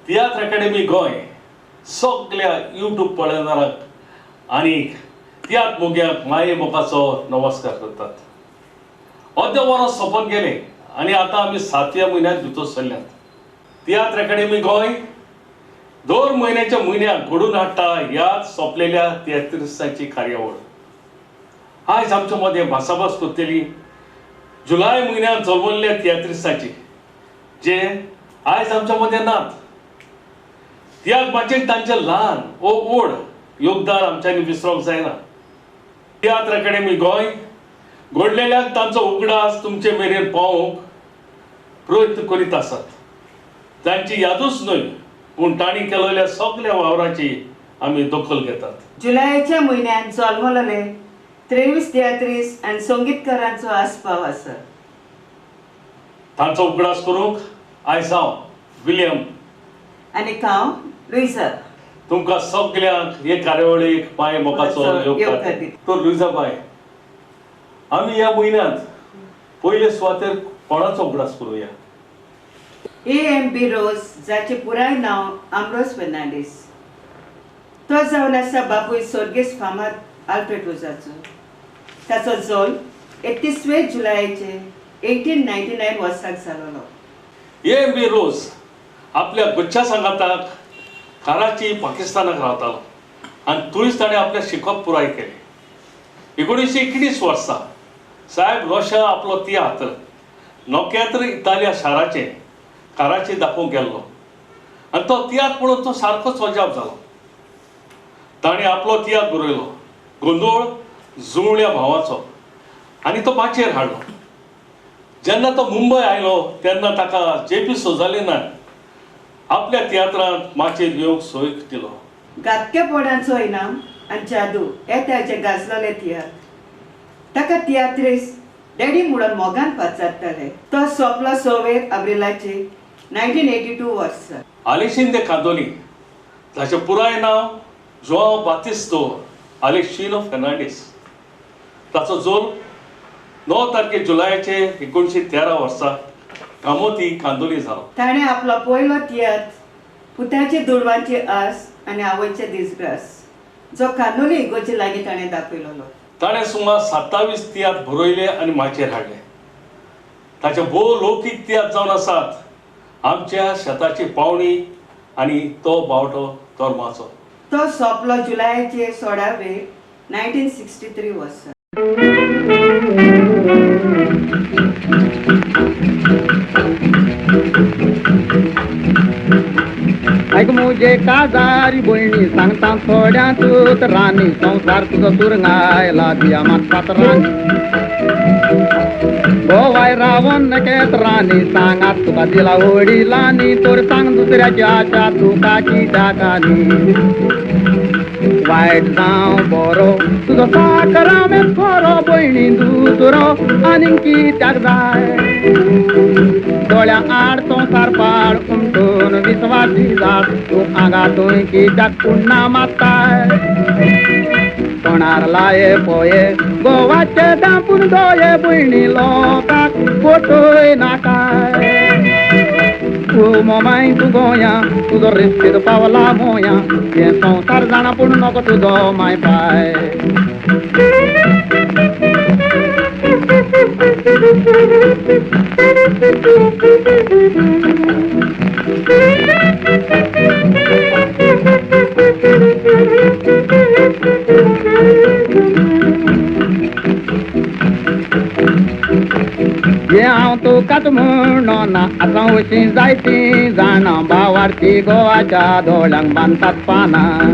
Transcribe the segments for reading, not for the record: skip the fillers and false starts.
तियात्र academy Goa सगल्या YouTube पळयणारांक आनी तियात्र मोग्यांक माये मोगाचो नमस्कार करतात. अर्दें वरस सोंपून गेलें आनी आतां आमी सातव्या म्हयन्यांत भितर सरल्यात. तियात्र अकॅडमी गोंय दर म्हयन्याच्या म्हयन्याक घडून हाडटा ह्या सोंपलेल्या तियात्रिस्तांची कार्यावळ. आयज आमच्या मदें भासाभास करतली जुलय म्हयन्यांत जल्मल्ल्या तियात्रिस्तांची, जे आयज आमच्या मदें नात. तियात्र माचयेर तांचें ल्हान वो व्हड योगदान आमच्यांनी विसरोंक जायना. तियात्र अकॅडमी गोंय घडलेल्याक तांचो उगडास तुमचे मेरेन पावोवंक प्रयत्न करीत आसात. तांची यादूच न्हय पूण तांणी केलेल्या सगल्या वावराची आमी दखल घेतात. जुलयाच्या म्हयन्यांत जल्मलेले 23 तियात्रीस आनी संगीतकारांचो आस्पाव आसा. तांचो उगडास करूंक आयज हांव विलियम आनी हांव लुईजा तुमकां सगल्यांक हे कार्यावळीक माये मोगाचो येवकार. तर लुईजा बाय, आमी ह्या म्हयन्यांत पयले सुवातेर कोणाचो उगडास करुया? ए.एम.बी. रोज, जाचें पुराय नांव आमरोज फेर्नांडीस, तो जावन आसा बापूय स्वर्गेस्त फामाद आल्फ्रेड रोजाचो. ताचो जल्म 31 जुलयाचे 1899 वर्साक जालोलो. ए.एम.बी. रोज आपल्या गुच्छा सांगाताक कराची पाकिस्तानाक रावतालो आनी थंयच ताणें आपलें शिकप पुराय केलें. 1919 वर्सा साहेब रोशा आपलो तियात्र नोक्यात्र इतालिया शाराचें कराची दाखोवंक गेल्लो आनी तो तियात्र पळोवन तो सारकोच अजाप जालो. ताणें आपलो तियात्र बरयलो गोंदोळ जुंवळ्या भावाचो आनी तो माचयेर हाडलो. जेन्ना तो मुंबय आयलो तेन्ना ताका जे पी सोजालीनान आपल्या तियात्रांत माचयेर येवंक सोय दिलो. घातकेपणाचो इनाम आनी जादू हे ताचे गाजलेले तियात्र. ताका तियात्रीस डॅडी म्हणून मोगान पाचारताले. तो सोंपलो 6 एप्रिलाचे 1982 वर्सा. आलेशीन दे कांदोली, ताचें पुराय नांव जुआंव बातिस्तो आलेशिनो फेर्नांडीस. ताचो जल्म 9 तारखे जुलयाचे 1913 वर्सा कामोती कांदोली जालो. ताणें आपलो पयलो तियात्र पुताचे दुडवांची आस आनी आवयचे दिसग्रास जो कांदोली इगोर्जे लागीं ताणें दाखयलोलो. ताणें सुमार 27 तियात्र बरयले आनी माचयेर हाडले. ताचे भोव लौकीक तियात्र जावन आसात आमच्या शेताची पावणी आनी तो बावटो तोरमाचो. तो सोंपलो जुलयाचे 16 1963 वर्सा. ऐक मुजे काजारी भयणी सांगता थोड्यांतूच रानी, संवसार तुजो सुरंगायला दिया मागतात रानी. गोवाय रावन नकेत रानी सांगात तुका दिला वडिलांनी, तर सांग दुसऱ्याची आशा तुका कित्याकानी. वायट जावं बरो तुजो साकरामेंत खरो, भयणी दुसरो आनीक कित्याक जाय. दोळ्या आड संवसार पाड उमटून विस्वासी जात, तूं आंगा थंय कित्याक पुण्णा मात्ताय. तोंडार लाये पोये गोवाचे दांपून दोये, भयणी लोकांक फटय नाकाय. तूं मोमाय तूं गोंया तुजो रेस्पेद पावला मोया, हें संवसार जाणा पूण नको तुजो माय पाय. हें हांव तुकाच म्हणना आतां अशीं जायतीं जाणां, भावार्थी गोवाच्या दोळ्यांक बांदतात पानां.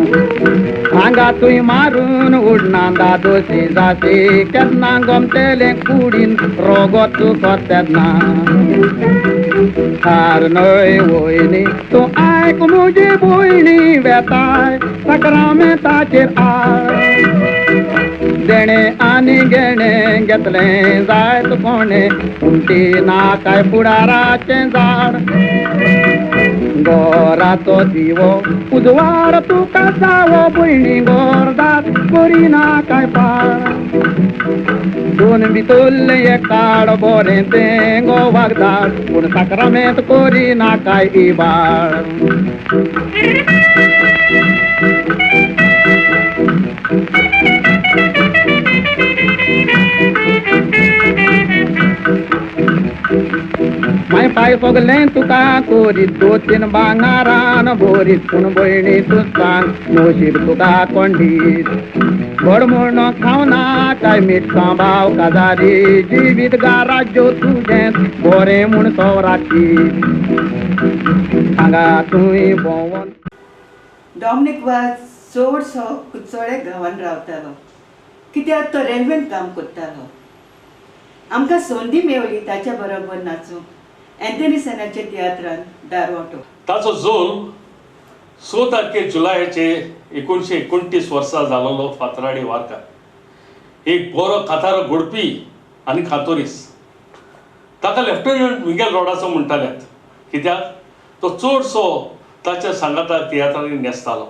हांगा थंय मारून उडना दादोशी जाती, केन्ना गोमतेलें कुडीन रोगोत चुकत तेन्ना. हार न्हय वयनी तूं आयक म्हजी भयणी, वेताय साक्रामेंताचेर I. देणें आनी घेणें घेतलें जायत कोणें, उमटी ना काय फुडाराचें झाड. गोराचो दिवो उजवाड तुका जावो, भयणी गोरदार करिना काय पाड. दोन भितरलें एक काड बरें तें गोवाक धाड पूण साक्रामेंत करिना काय इबाड. माय पाय सगलें तुका कोरीत दोन तीन भांगारान बोरीत पूण भयणी तूं सांग नशीब तुका कोण दीत गोड म्हूण खावना काय मिरसां भाव काजारी जिवीत गाराज्यो तुजें बरें म्हूण सवराची हांगा तुवें भोंवोन. डॉमनीक वाज चडसो कुचोळे गांवान रावतालो कित्याक तो रेल्वेन काम करतालो. आमकां संदी मेवली ताच्या बरोबर नाचूंक अँथनी सेनाच्या तियात्रान दारवाटो. ताचो जोल 6 तारखे जुलयाचे 1929 वर्सा जालोलो फातराडी वार्का. एक बरो कातारो घोडपी आनी खातोरीस. ताका लेफ्टनंट मिगेल रोडाचो म्हणटाल्यात कित्याक तो चडसो ताच्या सांगाता तियात्रांनी न्हेसतालो.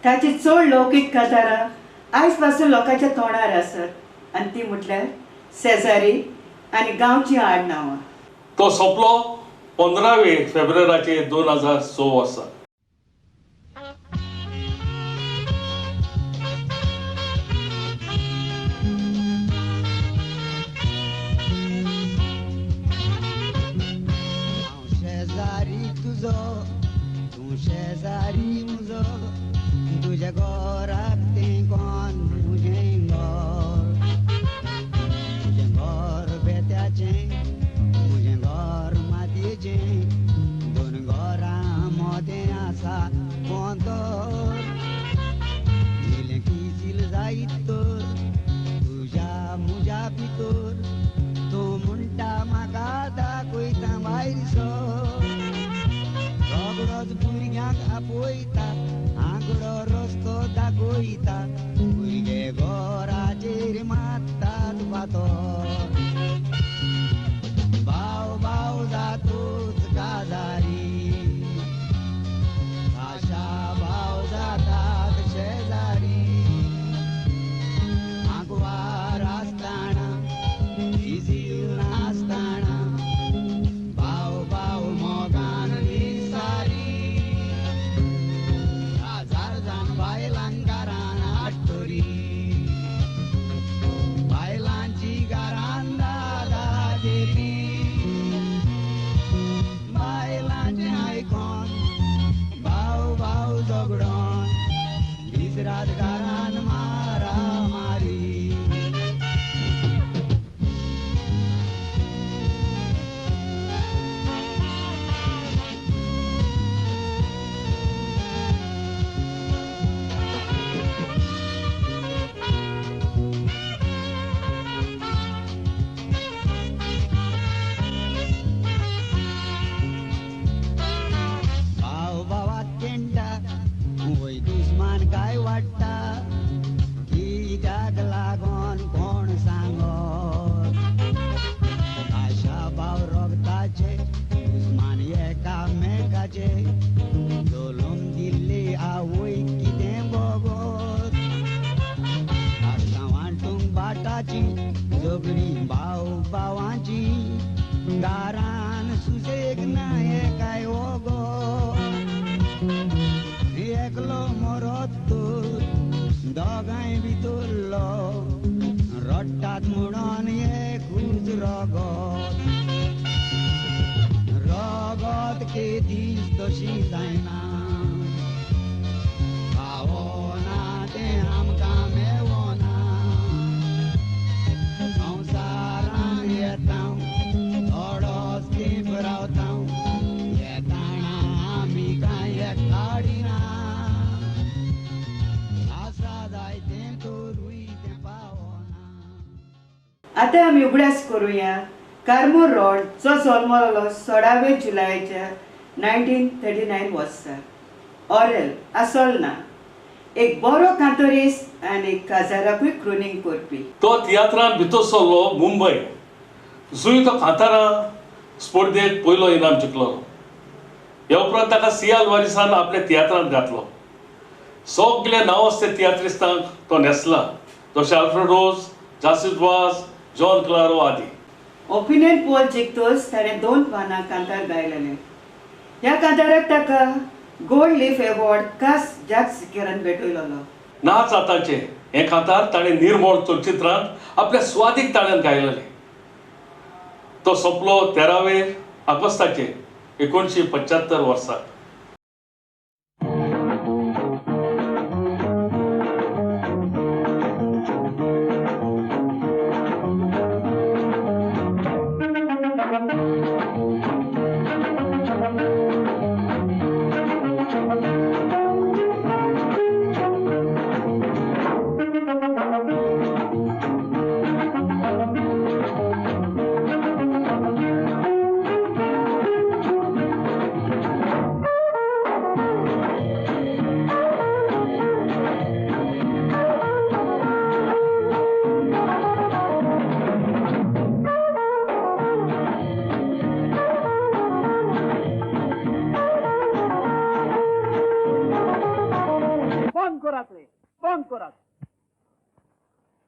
ताची चड लौकीक कातारां आयज पासून लोकांच्या तोंडार आसत आनी ती म्हटल्यार शेजारी आनी गांवची आडनांवां. तो सोंपलो 15 फेब्रुवारीचे 2006 वर्सा. हांव शेजारी तुजो तूं शेजारी म्हजो तुज्या घराक तेंकोन म्हजें घर तुजें घर बेत्याचें म्हजें घर मातयेचें दोन घरां मोदें आसा पोंदर इल्लें किजील जायत तर तुज्या म्हज्या भितर तूं म्हणटा म्हाका दाखयता भायर सर रोगडोच भुरग्यांक आपयता आंगडो रस्तो दाखयता भुरगे घराचेर मारतात फातर भाव भाव जातूच काजारी आशा भाव जातात शेजारी आंकवार आसतना किजील नासतना भाव भाव मोगान निसारी हजार जाण बायलांक घरान हाडटली बायलांची घरान दादागिरी बायलांचें आयकोन भाव भाव झगडोन दीस रात घरान मारामारी. भाव भावाक केंटा वय दुस्मान काय वाडटा कित्याक लागोन कोण सांगत आशा भाव रोगताचे दुस्मान एकामेकाचे जल्म दिल्ली आवय कितें भोगत आतां वांटूंक बाटाची झगडीं भाव भावाची दारान सुसेग ना एकाय वोगोत एकलो मरत तर दोगांय भितरलो रडटात म्हणून एकूच रगत रगत केदीच तशी जायना पावना तें आमकां मेवना संवसारान येता थोडोच तेंप रावता येताना आमी कांय काडिना आसा जाय तें तरूय तें पावना. आतां आमी उगडास करुया कार्मो रोड जो जल्मलो 16 जुलयाच्या 1939 वर्सा. ऑरेल आसोल ना एक बरो कांतोरीस आनी काजाराकूय क्रुनींग करपी. तो तियात्रान भितर सरलो मुंबय जुंय तो कांतारां स्पर्धेत पयलो इनाम जिखलो. ह्या उपरांत ताका सियाल वारिसान आपल्या तियात्रांत घातलो. सगल्या नांवाजते तियात्रिस्तांक तो न्हेसला जशे आल्फ्रेड रोज, जासीद वाज, जॉन क्लारो आदी. ओपिनियन पोल जिखतोच ताणें 2 पानां कांतार गायलेले. ह्या कांताराक ताका गोल्ड लीफ एवॉर्ड कास जाक सिकेरान भेटयलेलो. नाच आतांचे हें कांतार ताणें निर्मोळ चलचित्रांत आपल्या स्वादीक ताळ्यान गायलेलें. तो सोंपलो 13 ऑगस्टाचेर 1975 वर्सा.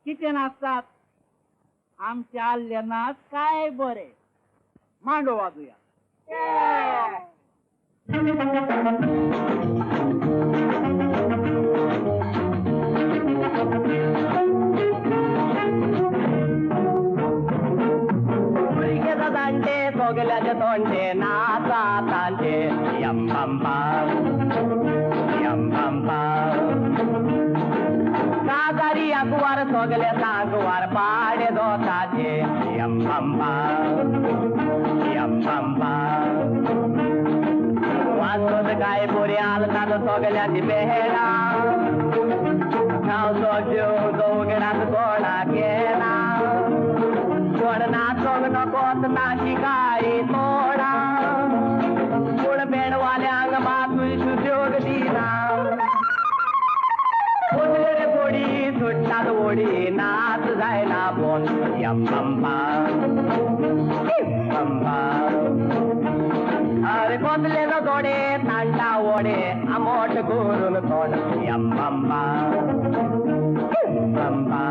कितें नाचतात आमचे आल्ले नाच काय बरे, मांडो वाजूया. भुरगे जाणटे सगल्याचे तोंडे नाचा तांचे यम पंपा यम पंपा. काजारी अगवार सगले सांगवार पाडे दोताचे यम पंपा यम पंपा. वाचोत काय बोरे आलतात सगल्यांची बेळा खावचो जीव दोगडात कोणा केला कोण नाचोंक नकोत ताशी काय तोडा पूण बेणवाल्यांक मातूय सुजोग दिना. बोडी सुट्टात ओडी नाच जायना बोन यम पंपा पंपा. अरे कोतले जोडे तांडा ओडे आमोट करून तोंड यम पंपा पंपा.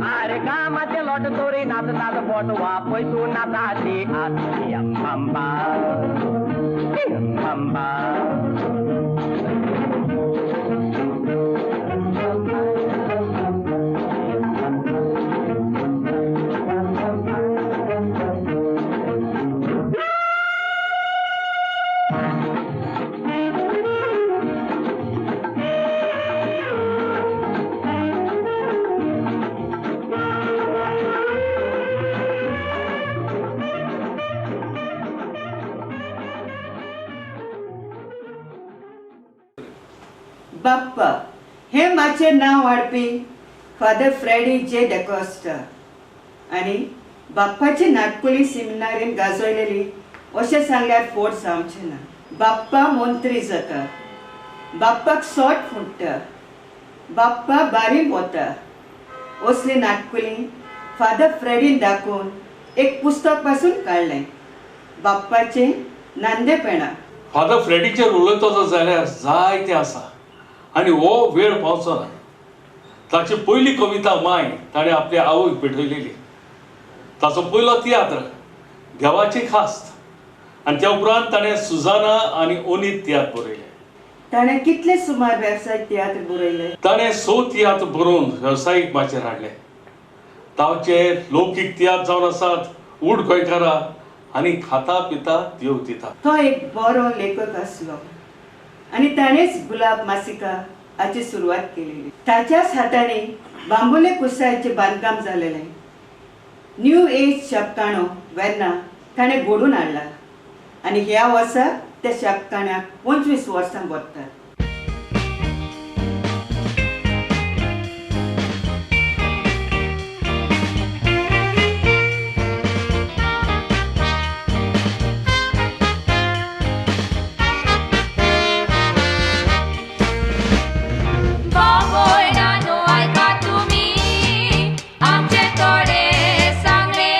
अरे कामाचे लोट तोरी नाचतात बोटवा पैसू नाचाची आत यम पंपा पंपा. बाप्पा हे माचेर नांव हाडपी फादर फ्रेडी जे डेकॉस्टा आनी बाप्पाची नाटकुली सिमिनारीन गाजयलेली अशें सांगल्यार फोट जावचें ना. बाप्पा मंत्री जाता, बाप्पाक सोट फुट्टा, बाप्पा बारीन वता असली नाटकुली फादर फ्रेडीन दाखोवन एक पुस्तक पासून काडलें, बाप्पाचें नांदेपेणां. फादर फ्रेडीचेर उलयतलो जाल्यार जायतें आसा आनी हो वेळ पावचो ना. ताची पयली कविता माय ताणें आपल्या आवयक भेटयलेली. ताचो पयलो तियात्र देवाची खास्त आनी त्या उपरांत ताणें सुजाना आनी ओनीत तियात्र बरयले. ताणें कितले सुमार वेवसायीक तियात्र बरयले? ताणें 6 तियात्र बरोवन वेवसायीक माचयेर हाडले. तांचे लौकीक तियात्र जावन आसात उठ गोंयकारा आनी खाता पिता देव दिता. तो एक बरो लेखक आसलो आनी ताणेंच गुलाब मासिका हाची सुरवात केलेली. ताच्याच हातांनी बांबोले कुसायचें बांदकाम जालेलें. न्यू एज छापखानो वेर्ना ताणें घडोवन हाडला आनी ह्या वर्सा त्या छापखान्याक 25 वर्सां भरतात. बाबोयणानो आयका तुमी आमचे थोडे सांगले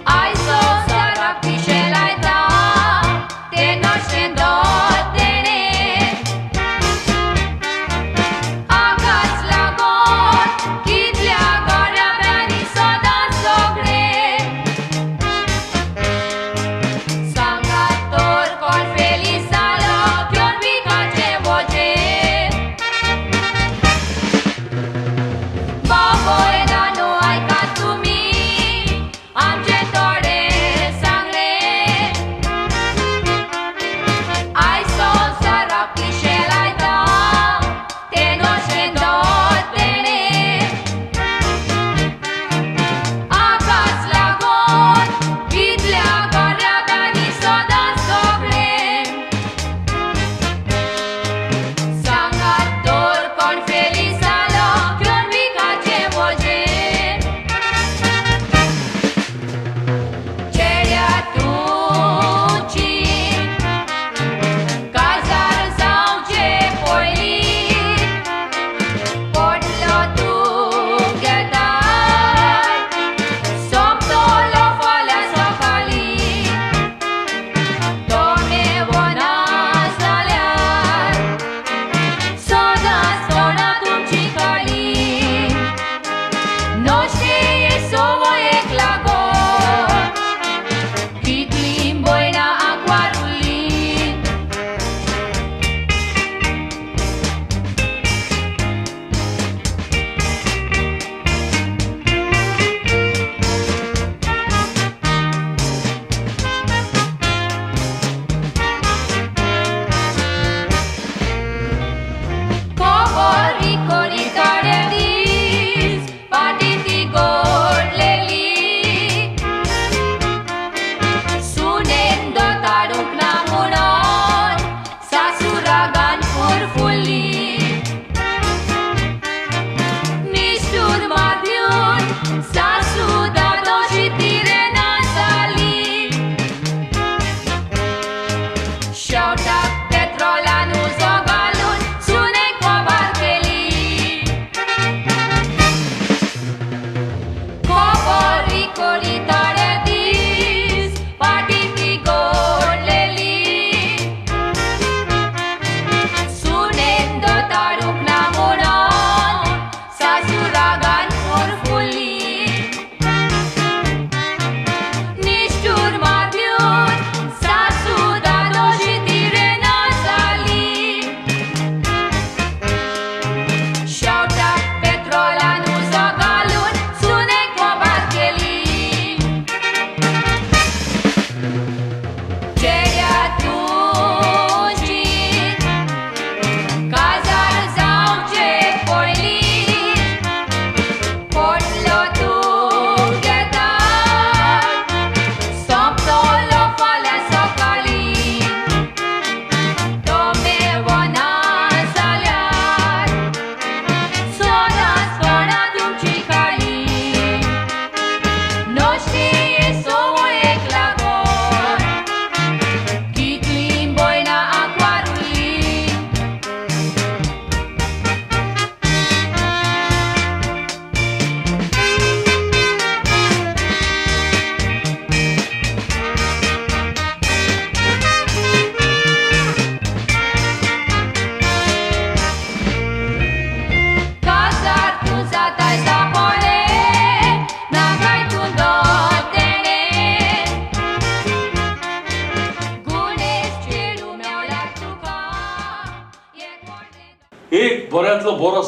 आयज संवसाराक पिशें लायता तें नशें.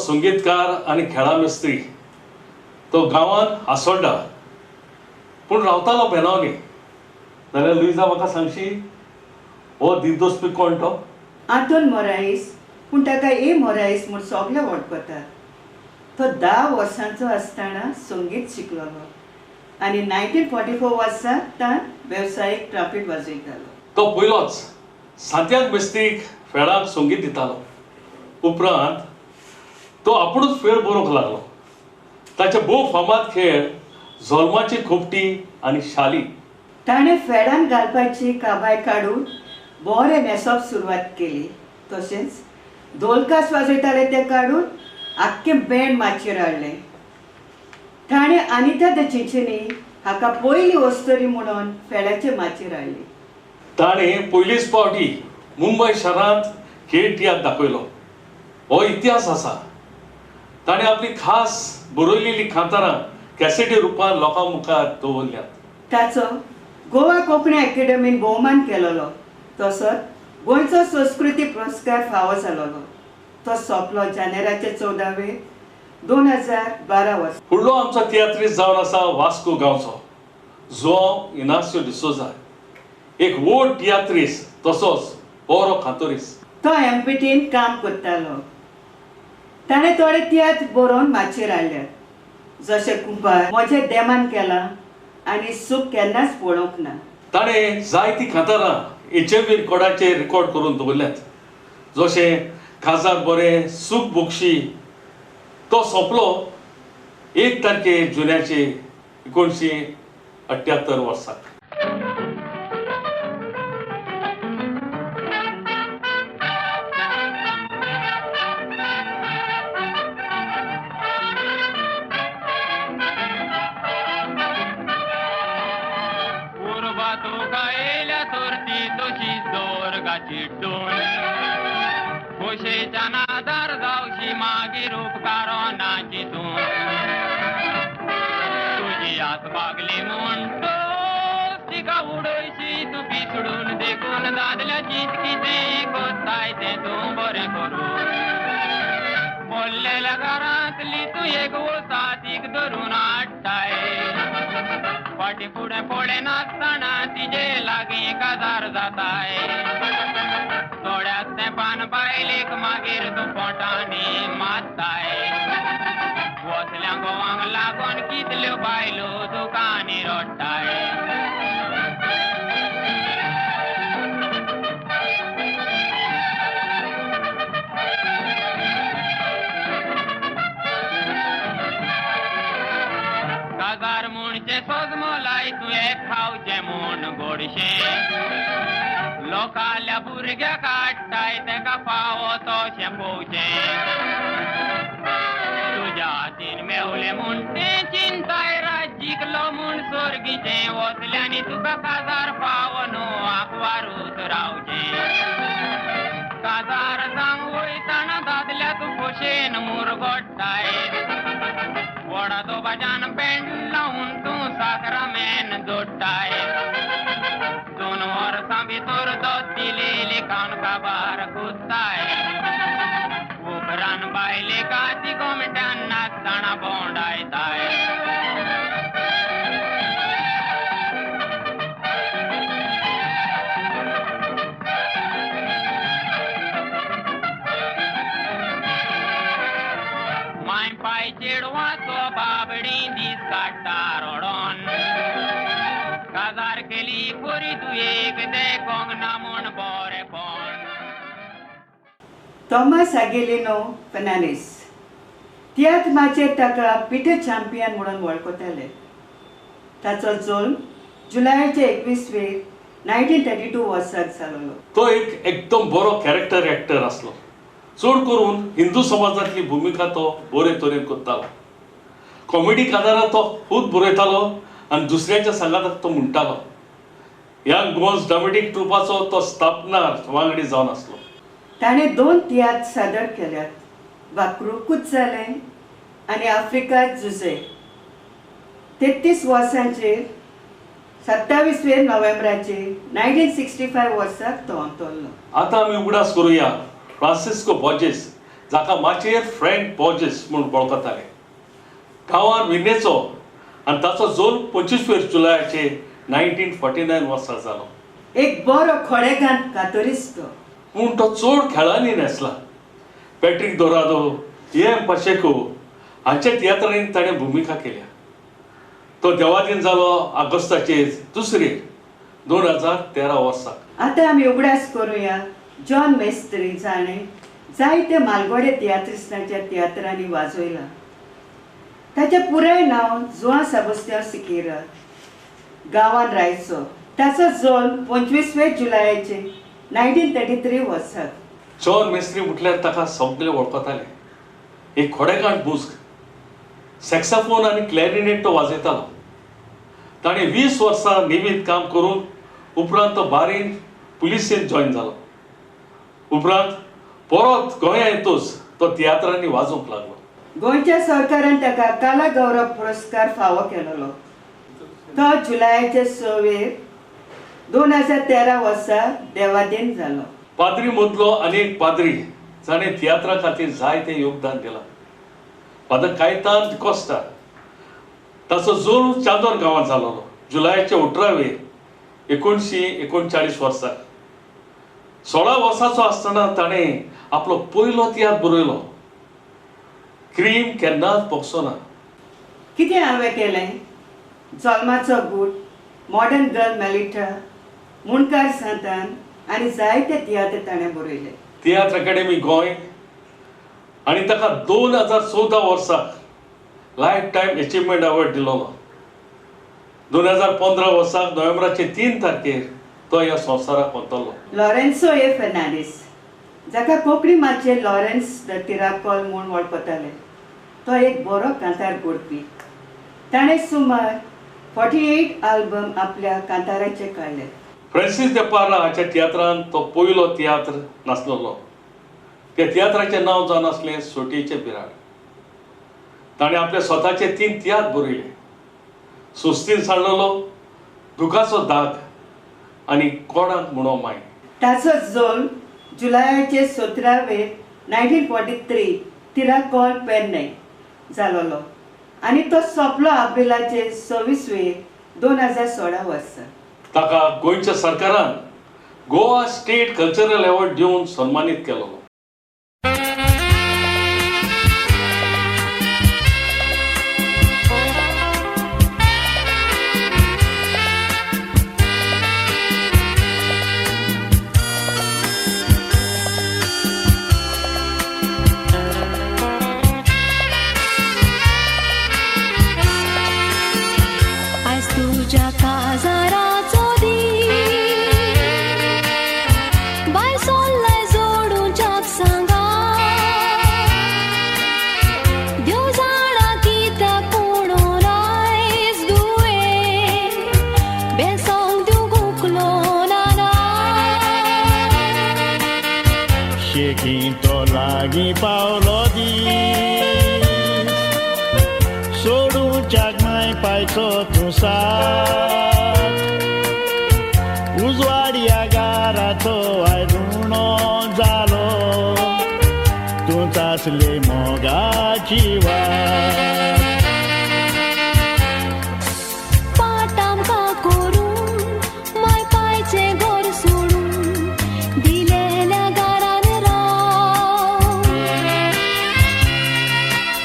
संगीतकार आनी खेळा मिस्त्री. तो गांवांत आसोड्डा पूण रावतालो बेनावली. जाल्यार लुईजा म्हाका सांगशी, हो दिग्दोस्पी कोण तो? आंतोन मोरायस, पूण ताका ए मोरायस म्हूण सगळे वळखतात. तो 10 वर्सांचो आसतना संगीत शिकलोलो आनी 1944 वर्सा तान वेवसायीक ट्रम्पेट वाजयतालो. तो पयलोच सांतियाग मिस्त्रीक फेळाक संगीत दितालो. उपरांत तो आपुणूच फेळ बरोवंक लागलो. ताचे भोव फामाद खेळ जोल्माची खोपटी आनी शाली. ताणें फेडान घालपाची काबाय काडून बरें न्हेसप सुरवात केली. तशेंच धोलकास वाजयताले ते काडून आख्खें बँड माचयेर हाडलें. ताणें अनिता the Chinchini हाका पयली वस्तरी म्हणून फेडाचे माचयेर हाडली. ताणें पयलीच फावटी मुंबय शारांत खेळ तियात्र दाखयलो. हो इतिहास आसा. ताणें आपली खास बरयलेली कांतारां कॅसेटी रुपान लोकां मुखार दवरल्यात. ताचो गोवा कोंकणी अकॅडमीन भोवमान केलोलो. तसोच गोंयचो संस्कृती पुरस्कार फावो जालोलो. तो सोंपलो जानेराचे 14 2012 वर्सा. फुडलो आमचो तियात्रीस्त जावन आसा वास्को गांवचो जुआंव इनासियो डिसोजा, एक व्हड तियात्रीस्त तसोच बरो खातोरीस्त. तो एमपीटीन काम करतालो. ताणें थोडे तियात्र बरोवन माचयेर हाडल्यात, जशें कुंपार, म्हजें देमान केलां आनी सूख केन्नाच पळोवंक ना. ताणें जायतीं कांतारां एचएमवी रिकॉर्डाचेर रिकॉर्ड करून दवरल्यात, जशें काजार बरें, सूख बोक्षी. तो सोंपलो 1 तारखे जुन्याचे 1978 वर्साक. खोशेच्या नादार जावशी मागीर उपकाराची तूं तुजी आस बागली म्हूण तिका उडयशी तूं पिसडून देखून दादल्याची कितें कोत्ताय तें तूं बरें करून बोल्लेल्या घरांतली तूं एक वसातीक धरून हाडटाय फाटी फुडें पळयनासतना तिजे लागीं काजार जाताय थोड्याच तेंपान बायलेक मागीर तूं पोटांनी मारताय वसल्या गोवांक लागून कितल्यो बायलो दुकानी रडटाय. काजार म्हणचें सोजमलाय तुवें खावचें म्हूण गोडशें लोकाल्या भुरग्याक काडटाय तेका फावो तशें पोवचें तुज्या हातीन मेवलें म्हूण तें चिंताय रात जिखलो म्हूण सोर्गीचें वसल्यांनी तुका काजार फावो न्हू आंकवारूच रावचें काजार जावंक वयतना दादल्या तूं खोशेन मुरगोट्टाय वडा दोबाच्यान पेंड लावन तूं साकरामेन जोडटाय 2 वर्सां भितर दिलेली खावन काबार कुत्ताय उपरांत बायले काती गोमट्यान नाचतना भोंवडायताय. माय पाय चेडवाचो बाबडी दीस काडटा रडोन काजार केली पुरी तूं एक देखोंक ना म्हूण बरेंपण. थॉमस आगेलिनो फेर्नांडीस तियात्र माचयेर ताका पिटर चॅम्पियन म्हणून वळखताले. ताचो जल्म जुलयाचे 21 1932 वर्साक जालोलो. तो एक एकदम बरो कॅरेक्टर एक्टर आसलो. चड करून हिंदू समाजांतली भुमिका तो बरे तरेन करतालो. कॉमेडी कादारां तो खूब बरयतालो आनी दुसऱ्यांच्या सांगाताक तो म्हणटालो. ह्या गोंस ड्रामेटीक ट्रुपाचो तो स्थापनार वांगडी जावन आसलो. ताणें 2 तियात्र सादर केल्यात, वाकरूकूच जालें आनी आफ्रिका जुजे. 33 वर्सांचेर 27 नोव्हेंबराचे 1965 वर्साक तो अंतरलो. आतां आमी उगडास करुया फ्रांसिस्को बॉर्जेस जाका माचयेर फ्रँक बॉर्जीस म्हूण वळखताले. गांवान विनेचो आनी ताचो जल्म 25 जुलयाचे 1949 वर्सा जालो. एक बरो खोडेगांत कातोरीस्त तो, पूण तो चड खेळांनी न्हेसला. पॅट्रीक दोरादो, एम पाशेको हांच्या तियात्रांनी ताणें भुमिका केल्या. तो देवाधीन जालो ऑगस्टाचे 2, 2013 वर्सा. आतां आमी उगडास करुया जॉन मेस्त्री, जाणें जायते मालगोडे तियात्रिस्तांच्या तियात्रांनी वाजयला. ताचें पुराय नांव जुआं सेबास्तियांव सिकेरा, गांवान रायचो. ताचो जल्म 25 जुलयाचे 1933 वर्सा. जॉन मेस्त्री म्हटल्यार ताका सगळे वळखताले. एक खोडेगांठ मुस्क, सॅक्साफोन आनी क्लॅरिनेट तो वाजयतालो. ताणें 20 वर्सां नेवींत काम करून उपरांत तो बारीन पुलिसेंत जॉयन जालो. उपरांत परत गोंया येतूच तो तियात्रांनी वाजोवंक लागलो. गोंयच्या सरकारान ताका कला गौरव पुरस्कार फावो केलेलो. तो जुलयाचे 6, 2013 वर्सा देवाधीन जालो. पाद्री मदलो आनी एक पाद्री जाणें तियात्रा खातीर जायतें योगदान दिलां, फादर कायतान डिकोस्टा. ताचो जल्म चांदोर गांवांत जालोलो जुलयाचे 18 1939 वर्सा. 16 वर्साचो आसतना ताणें आपलो पयलो तियात्र बरयलो, क्रीम केन्नाच पोगसो ना. कितें हांवें केलें, जल्माचो गूट, मॉडर्न गर्ल मेलिटा, मुणकार सांतान आनी जायते तियात्र ताणें बरयले. तियात्र अकॅडमी गोंय आनी ताका 2014 वर्सा लायफ टायम एचिवमेंट अवॉर्ड दिलोलो. 2015 वर्सा नोव्हेंबराचे 3 तारखेर तो ह्या संवसाराक वतलो. लॉरेन्सो ए फेर्नांडीस, जाका कोंकणी माचयेर लॉरेन्स the तिराकोल म्हूण वळखताले, तो एक बरो कांतार गोडपी. ताणें सुमार 48 आल्बम आपल्या कांताराचे काडले. फ्रांसीस दे पार्ला हाच्या तियात्रान तो पयलो तियात्र नासलेलो. त्या तियात्राचें नांव जावन आसलें सोटयेचें बिराड. ताणें आपले स्वताचे 3 तियात्र बरयले, सुस्तीन सांडलेलो, दुखाचो दाग आनी कोणाक म्हणो माय. ताचो जल्म जुलयाचे 17 1943 तिराकोल पेरणे जालोलो आनी तो सोंपलो एप्रिलाचे 26 2016 वर्सा. ताका गोंयच्या सरकारान गोवा स्टेट कल्चरल अवॉर्ड दिवन सन्मानीत केलो. तुझ्या काजाराचो दीस बाय सोल्ले जोडूंच्याक सांगा, देव जाणा कित्याक पूण आयज दुयें बेसोंक दिवंक उकलो ना. शेकीं तो लागीं पावलो दीस सोडूंच्याक माय पायचो तूं साथ, उजवाडया गाराचो आयज उणो जालो, तूं तासले मोगाची वाट. पाट आमकां करून माय पायचें घर सोडून दिलेल्या घरान राव,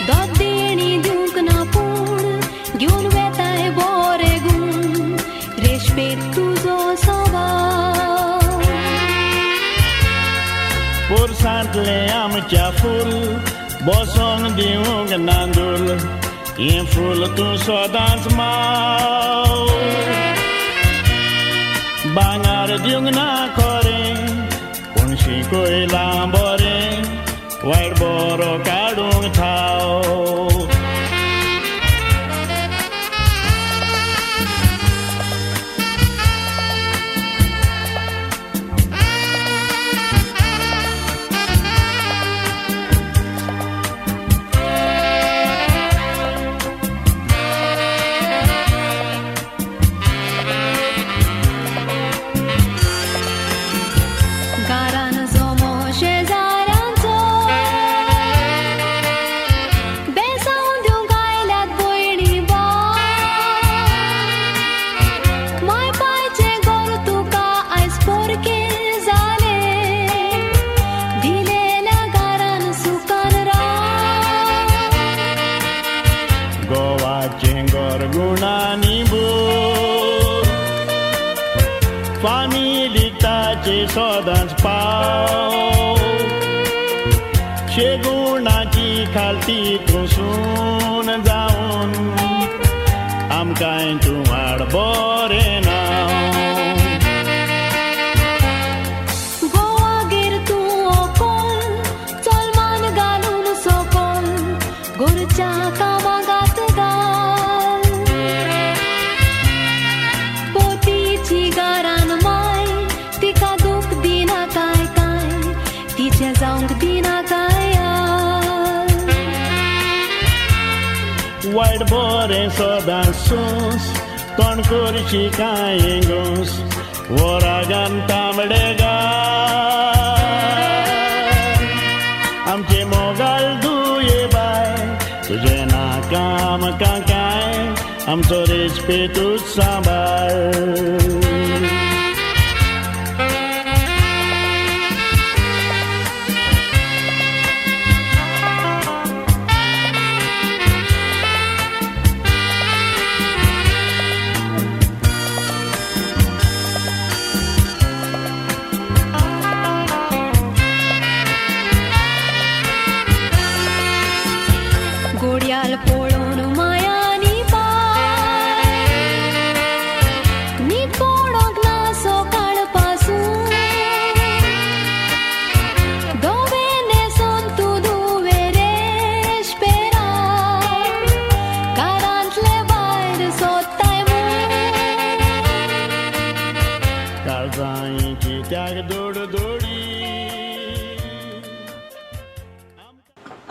दोदेणी दिवंक ना पूण घेवन वेताय बोरे गूण, रेशपेत तुजो सवाव. पोरसांतलें आमच्या फूल बसोंक दिवंक नांदूल, हें फूल तूं सदांच माव, भांगर दिवंक ना खरें पूण शिकयलां बरें, वायट बरो काडूंक ठाव. गारान जोमो शेजाऱ्यांचो फाटी तूं सून जावन आमकांय तूं हाड बरें नांव. गोवागेर तूं ओकोल चलमान घालून सोकोल गोरच्या कामागात घाल पोतीची घरान माय तिका दूख दिना काय काय तिचें जावंक दिना काय. वायट बरें सदां सोंस तोंड करशी कांय घोस वरागान तांबडे गाल आमचे मोगाल दुये बाय तुजें नाका आमकां काय आमचो रेस्पेतूच सांबाळ. गोडयाल पळोवन मायानी पाय न्हीद पडोंक ना सकाळ पासून धवे न्हेसून तूं धुवे रेशपेरा घरांतले भायर सोदताय म्हूण. काळजांची त्याग दोड दोडी.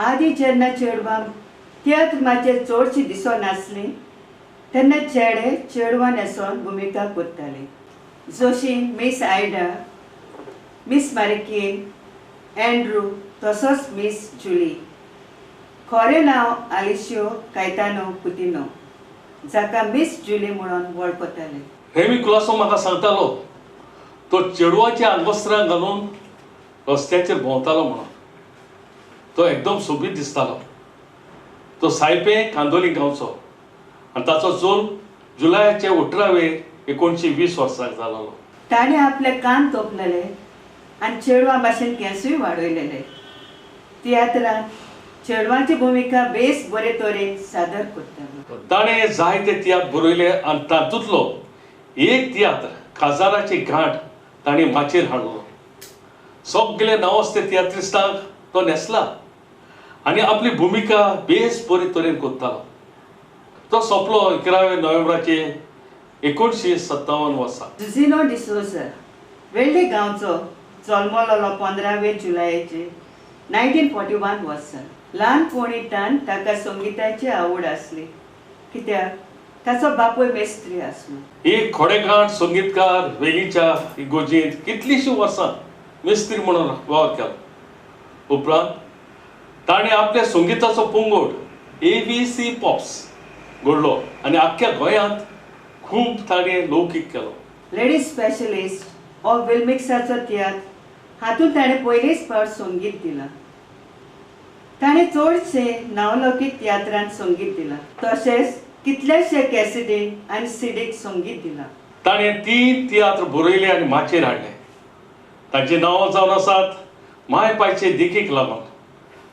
आदी जेन्ना चेडवां तियात्र माचयेर चडशी दिसनासली तेन्ना चेडे चेडवां न्हेसोन भुमिका करताले, जशी मीस आयडा, मीस मारिकीन, एंड्रू तसोच मीस जुली. खरें नांव आलिशियो कायतानो कुतिनो, जाका मीस जुली म्हणून वळखताले. रेमी कुलासो म्हाका सांगतालो तो चेडवाची आंगवस्त्रां घालून रस्त्याचेर भोंवतालो म्हणून. तो एकदम सोबीत दिसतालो. तो सायपे कांदोली गांवचो आनी ताचो जोल जुलयाचे 18 1920 वर्साक जालो. ताणें आपले कान तोपलेले आनी चेडवां भाशेन केंसूय वाडयलेले. तियात्रांत चेडवांची भुमिका बेस बरे तरेन सादर करतालो. ताणें जायते तियात्र बरयले आनी तातूंतलो एक तियात्र काजाराची घांट ताणें माचयेर हाडलो. सगळे नांवाजते तियात्रिस्तांक तो न्हेसला आनी आपली भुमिका बेस बरे तरेन करतालो. तो सोंपलो 11 नोव्हेंबराचे 1957 वर्सा. जुझिनो डिसोजा वेल्ले गांवचो, जल्मलोलो 15 जुलयाचे 1941 वर्सा. ल्हानपणींतान ताका संगिताची आवड आसली, कित्याक ताचो बापूय मेस्त्री आसलो. एक खोडेघाट संगीतकार वेलीच्या इगोजेंत कितलीशीं वर्सां मेस्त्री म्हणून वावर केलो. उपरांत ताणें आपल्या संगिताचो पंगड ABC pops घडलो आनी आख्ख्या गोंयांत खूब ताणें लौकीक केलो. लेडीज स्पेशलिस्ट हो विल्मिक्साचो तियात्र हातूंत ताणें पयलीच फावट संगीत दिलां. ताणें चडशे नांवलौकीक तियात्रांत संगीत दिलां, तशेंच कितलेशे कॅसेटीक आनी सिडीक संगीत दिलां. ताणें 3 तियात्र बरयले आनी माचयेर हाडले. तांची नांवां जावन आसात माय पायचे देखीक लागून,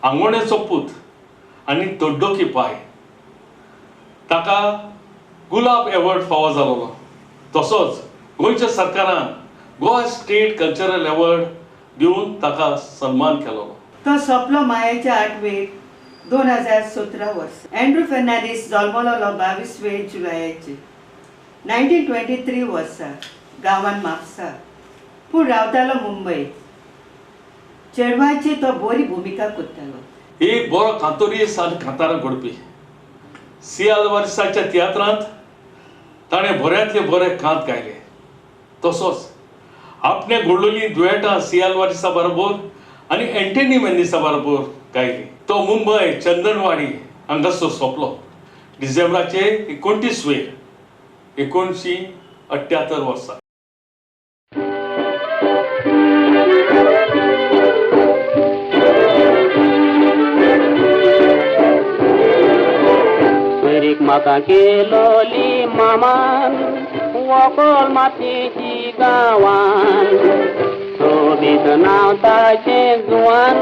आंगोणेचो पूत आनी तड्डोकी पाय. ताका गुलाब एवॉर्ड फावो जालोलो. तसोच गोंयच्या सरकारान गोवा स्टेट कल्चरल एवॉर्ड दिवन ताका सन्मान केलो. तो सोंपलो मायाच्या 8 2017 वर्सा. एंड्रू फेर्नांडीस जल्मलोलो 22 जुलयाचे 1923 वर्सा गांवान म्हापसा, पूण रावतालो मुंबय. चेडवाची तो बरी भुमिका करतालो. एक बरो कांतोरीस आनी कांतारां घडपी. सी आल्वारीसाच्या तियात्रांत ताणें बऱ्यांतले बरे कांत गायले. तसोच आपणे घडलेलीं दुयेटां सी आल्वारीसा बरोबर आनी एंटनी मेंदीसा बरोबर गायली. तो मुंबय चंदनवाडी हांगासर सोंपलो डिसेंबराचे 29 1978 वर्सा. सोयरीक म्हाका केलोली मामान वोकोल मातयेची गांवान, सोबीत नांव ताचें जुवान,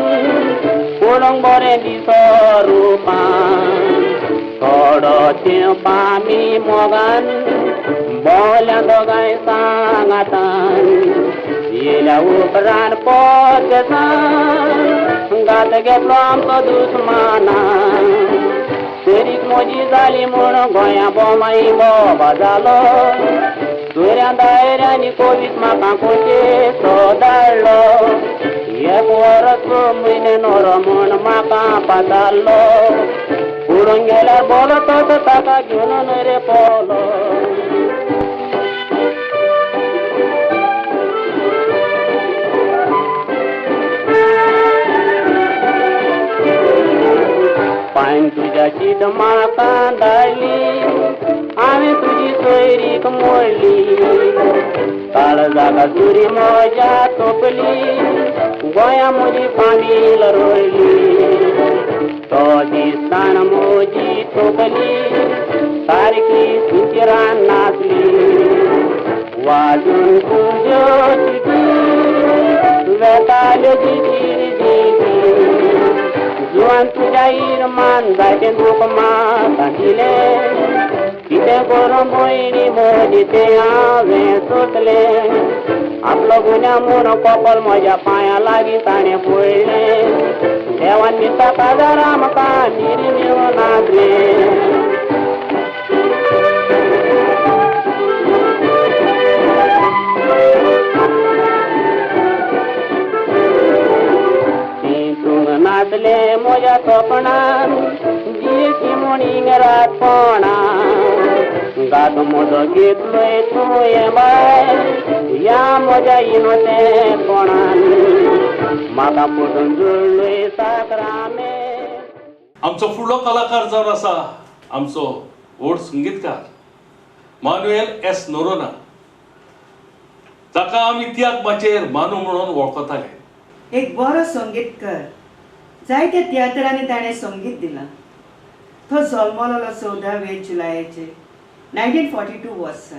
पळोवंक बरें दिसो रुपान थोडो तेंप आमी मोगान बोल्या दोगांय सांगातान येयल्या उपरांत परदेसान घात घेतलो आमचो दुस्मानान सरीक म्हजी जाली म्हूण गोंया बोमाई बोबा जालो सोयऱ्या दायऱ्यांनी कोवीस म्हाका कोशेचो धाडलो एक वरस म्हयने नोरो म्हूण म्हाका पाचारलो उडून गेल्यार बोलो तसो ताका घेवन न्हय रे पोलो. पायन तुज्या शीत म्हाका धाडली हांवें तुजी सोयरीक मोडली काळजाक सुरी म्हज्या तोपली गोंया म्हजी फामील रोयली तो दिसान म्हजी तोपली सारकी सुचिरान नासली वाजून तुज्यो चिटी वेताल्यो जिजी जिजी जुवान तुज्या इरमान जायतें दूख म्हाका दिलें कितें करूं भयणी म्हजी तें हांवें सोंसलें आपलो गुन्यांव म्हूण कोपल म्हज्या पांयां लागीं ताणें पडलें देवान दिता काजार आमकां निरी मेळूं नासलें. नासले म्हज्या सपनान जियेची म्हणींग रातपणान गात म्हजो घेतलोय तुवें बाय ह्या म्हज्या इनोसेंपणान म्हाका पटून जुळलोय साक्रामेंत. आमचो फुडलो कलाकार जावन आसा आमचो व्हड संगीतकार मानुएल एस नोरोना, ताका आमी तियात्र माचयेर मानू म्हणून वळखताले. एक बरो संगीतकार, जायत्या तियात्रांनी ताणें संगीत दिलां. तो जल्मलो 14 जुलयाचे 1942 वर्सा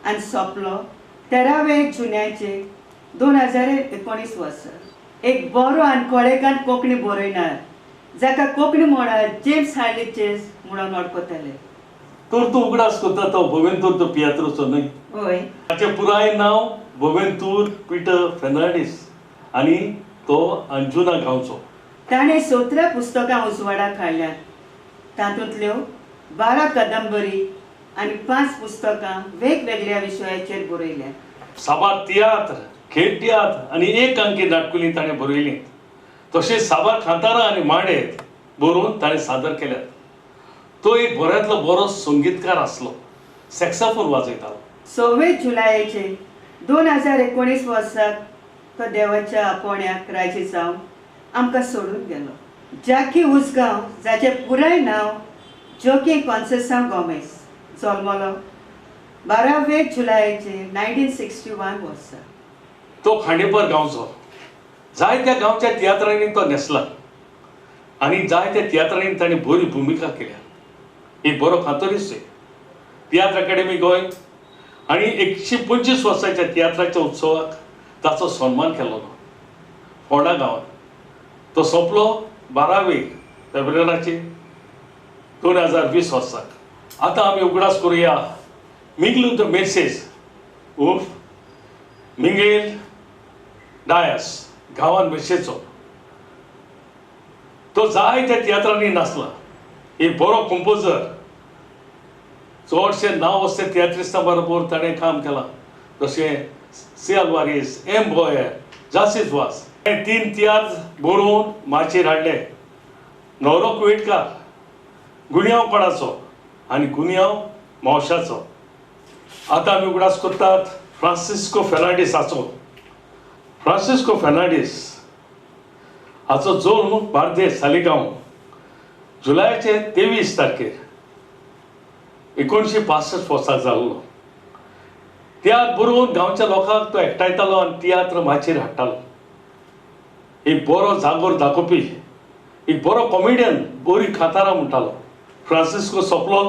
आनी सोंपलो 13 जुन्याचे 2019 वर्सा. एक बरो आनी कोळेकान कोंकणी बरयणार जाका कोंकणी म्हळ्यार जेम्स हार्ली चेस म्हणून वळखताले. तर तूं उगडास करता तो बोवेंतूर तो पियात्रोचो न्हय? हय. ताचें पुराय नांव बोवेंतूर पिटर फेर्नांडीस आनी तो अंजुना गांवचो. ताणें 17 पुस्तकां उजवाडाक हाडल्यात, तातूंतल्यो 12 कादंबरी आनी 5 पुस्तकां वेगवेगळ्या विशयाचेर बरयल्यात. साबार तियात्र, खेळ तियात्र आनी एक अंकी नाटकुलीं ताणें बरयलीं. तशेंच साबार कांतारां आनी मांडे बरोवन ताणें सादर केल्यात. तो एक बऱ्यांतलो बरो संगीतकार आसलो, सॅक्साफोन वाजयतालो. 26 जुलयाचे 2019 वर्साक तो देवाच्या आपोवण्याक राजी जावन आमकां सोडून गेलो. जाकी उसगांव, जाचें पुराय नांव जोकी कॉन्सेसांव गोमेस, जल्मलो 12 जुलयाचे 1961 वर्सा. तो खांडेपार गांवचो. जायत्या गांवच्या तियात्रांनी तो न्हेसला आनी जायत्या तियात्रांनी ताणें बरी भुमिका केल्या. एक बरो कांतोरीस्त, तियात्र अकॅडमी गोंय आनी 125 वर्साच्या तियात्राच्या उत्सवाक ताचो सन्मान केलो फोंडा गांवांत. तो सोंपलो 12 फेब्रुवारीचे 2020 वर्साक. आतां आमी उगडास करुया मिगलू the Menezes उर्फ मिंगेल डायस, गांवान मेर्शेचो. तो जायत्या तियात्रांनी नाचला. एक बरो कंपोजर, चडशे नांव आसते तियात्रिस्तां बरोबर ताणें काम केलां, जशें सी अल्वारीस, एम बोयर, जासीस वास. 3 तियात्र बरोवन माचयेर हाडले. न्हवरो कुवेटकार, गुन्यांव कोणाचो आनी गुन्यांव मावशाचो. आतां आमी उगडास करतात फ्रांसिस्को फेर्नांडीस हाचो. फ्रांसिस्को फेर्नांडीस हाचो जल्म बार्देस सालिगांव जुलयाचे 23 तारखेर 1965 वर्सा जाल्लो. तियात्र बरोवन गांवच्या लोकांक तो एकठांयतालो आनी तियात्र माचयेर हाडटालो. एक बरो जागोर दाखोवपी, एक बरो कॉमेडियन, बरी कांतारां म्हणटालो. फ्रांसिस्को सोंपलो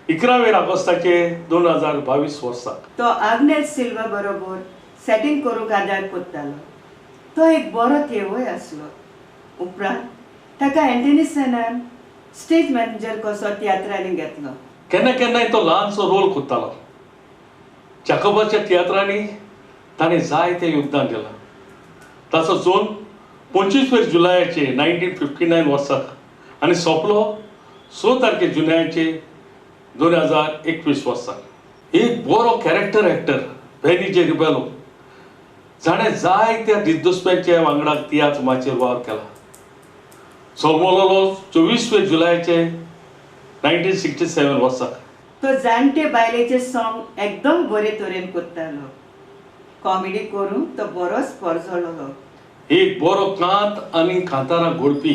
11 ऑगस्टाचे 2022 वर्साक. तो आग्नेल सिल्वा बरोबर सेटींग करूंक आदार कोत्तालो. तो एक बरो थेवय आसलो. उपरांत ताका अँटनी सेनान स्टेज मॅनेजर कसो तियात्रांनी घेतलो. केन्ना केन्नाय तो ल्हानसो रोल कोत्तालो. जाकोबाच्या तियात्रांनी ताणें जायतें योगदान दिलां. ताचो जल्म 25 जुलयाचे 1959 वर्साक आनी सोंपलो 6 तारखे जुलयाचे 2021 वर्साक. एक बरो कॅरेक्टर एक्टर बेनी जे रिबेलो जाणें जायत्या दिग्दर्शकांच्या वांगडा तियात्र माचयेर वावर केला. जल्मलो 24 जुलयाचे 1967 वर्साक. तो जाणटे बायलेचे सॉंग एकदम बरे तरेन करतालो. कॉमेडी करून तो बरोच परजळलो. एक बरो कांत आनी कांतारां घोडपी.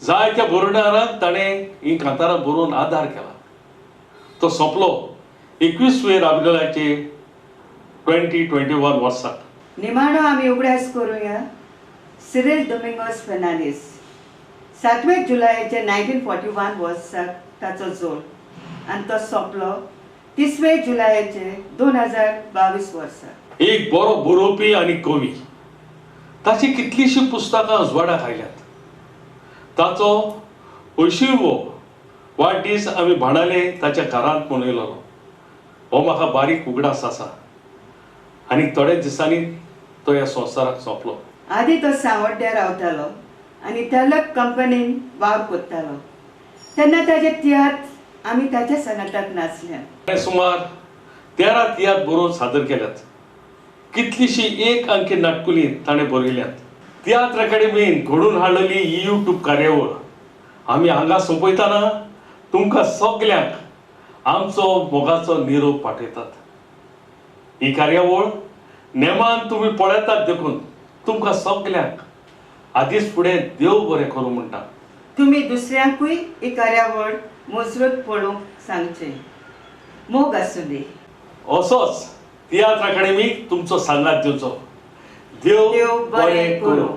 जायत्या बरोवणारांक ताणें हीं कांतारां बरोवन आदार केला. तो सोंपलो 21 एप्रिलाचे 2021 वर्साक. निमाणो आमी उगडास करुया सिरिल डोमिंगोस फेर्नांडीस. 7 जुलयाचे 1941 वर्साक ताचो जोड आनी तो सोंपलो 30 जुलयाचे 2022 वर्साक. एक बरो बरोवपी आनी कवी. ताची कितलीशीं पुस्तकां उजवाडाक आयल्यात. ताचो 80वो वाडदीस आमी भाणाले ताच्या घरांत मनयलो. हो म्हाका बारीक उगडास आसा. आनी थोड्या दिसांनी तो ह्या संवसाराक सोंपलो. आदी तो सांवड्ड्या रावतालो आनी तेलक कंपनीन वावर करतालो. तेन्ना ताजे तियात्र आमी ताच्या सांगाताक नाचल्या. सुमार 13 तियात्र बरोवन सादर केल्यात. कितलीशी एक अंकी नाटकुली ताणें बरयल्यात. तियात्र अकाडेमीन घडोवन हाडलेली ही यूट्यूब कार्यावळ आमी हांगा सोंपयतना तुमकां सगल्यांक आमचो मोगाचो निरोप पाठयतात. ही कार्यावळ नेमान तुमी पळयतात देखून तुमकां सगल्यांक आदींच फुडें देव बरें करूं म्हणटा. तुमी दुसऱ्यांकूय ही कार्यावळ मुजरत पळोवंक सांगचें. मोग आसूं दी. असोच तियात्र अकाडेमीक तुमचो सांगात दिवचो. देव बरें करूं.